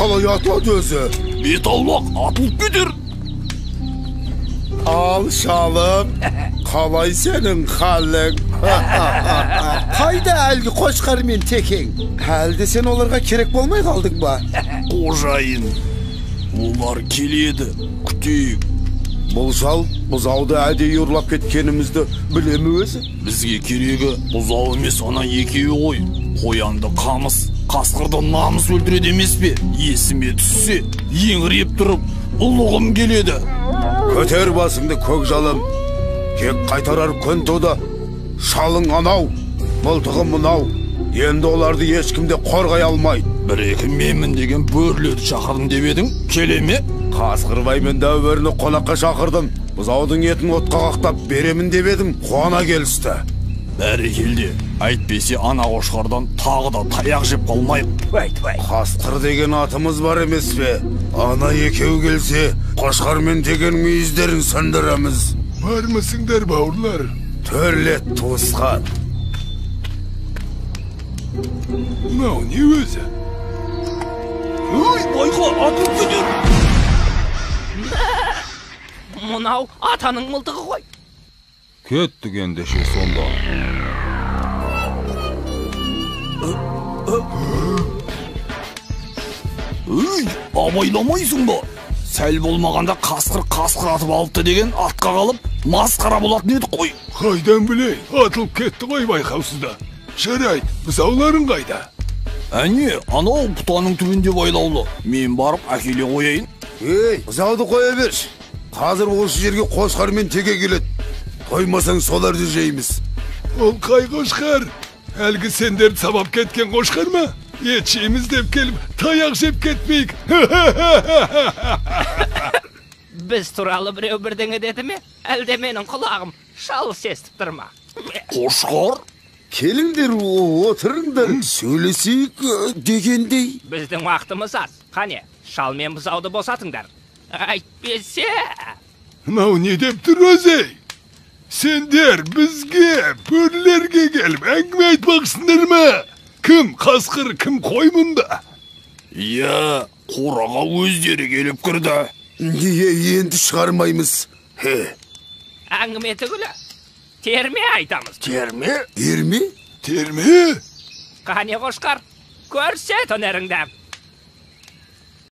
Қалай атады өзі? Бет аулақ, атылып кетер. Ал шалым, қалай сенің халің? Қайда әлгі қошқар мен текең? Әлде сен оларға керек болмай қалдың ба? Қожайын, олар келеді, күтейік. Бұл шал бұзауды әдейі ұрлап кеткенімізді біле ме өзі? Бізге керегі бұзау емес, ана екеуі ғой. Қоянды қамыс, қасқырды намыс өлтіреді емес пе? Есіме түссе, еңіреп тұрып, ұлығым келеді. Көтер басыңды, көк жалым. Кек қайтарар күн туды. Шалың анау, мылтығы мынау. Енді оларды ешкім де қорғай алмайды. Бір-екі менмін деген бөрілерді шақырдым деп едің, келе ме? Қасқырбай мен дәу бөріні қонаққа шақырдым. Бұзаудың етін отқа қақтап беремін деп едім, қуана келісті. Бәрекелде, әйтпесе ана қошқардан тағы да таяқ жеп қалмайық. Қасқыр деген атымыз бар емес пе? Ана екеу келсе, қошқар мен текенің мүйіздерін сындырамыз. Бармысыңдар, бауырлар? Төрлет, туысқан. Мынау не өзі? Ой, байқа, атылып кетер. Мынау атаның мылтығы ғой. Кеттік ендеше сонда. Өй, абайламайсың ба? Сәл болмағанда қасқыр қасқыр атып алыпты деген атқа қалып, масқара болатын едік қой. Қайдан білейін, атылып кетті ғой байқаусызда. Жарайды, бұзауларың қайда? Әне, анау бұтаның түбінде байлаулы. Мен барып әкеле қояйын. Ей, бұзауды қоя берші. Қазір осы жерге қошқар мен теке келеді. Қоймасаң соларды жейміз. Ол қай қошқар? Әлгі сендерді сабап кеткен қошқар ма? Ет жейміз деп келіп, таяқ жеп кетпейік. Біз туралы біреу бірдеңе деді ме? Әлде менің құлағым шалыс естіп тұр ма? Қошқар? Келіңдер, отырыңдар, сөйлесейік дегендей. Біздің уақытымыз аз. Қане, шал мен бұзауды босатыңдар. Әйтпесе... Мынау не деп тұр өзі? Сендер бізге, бөрілерге келіп әңгіме айтпақсыңдар ма? Кім қасқыр, кім қой мұнда? Иә, қораға өздері келіп кірді. Неге енді шығармаймыз? Хе. Әңгіме түгілі, терме айтамыз. Терме? Терме? Терме? Қане қошқар, көрсет өнеріңді.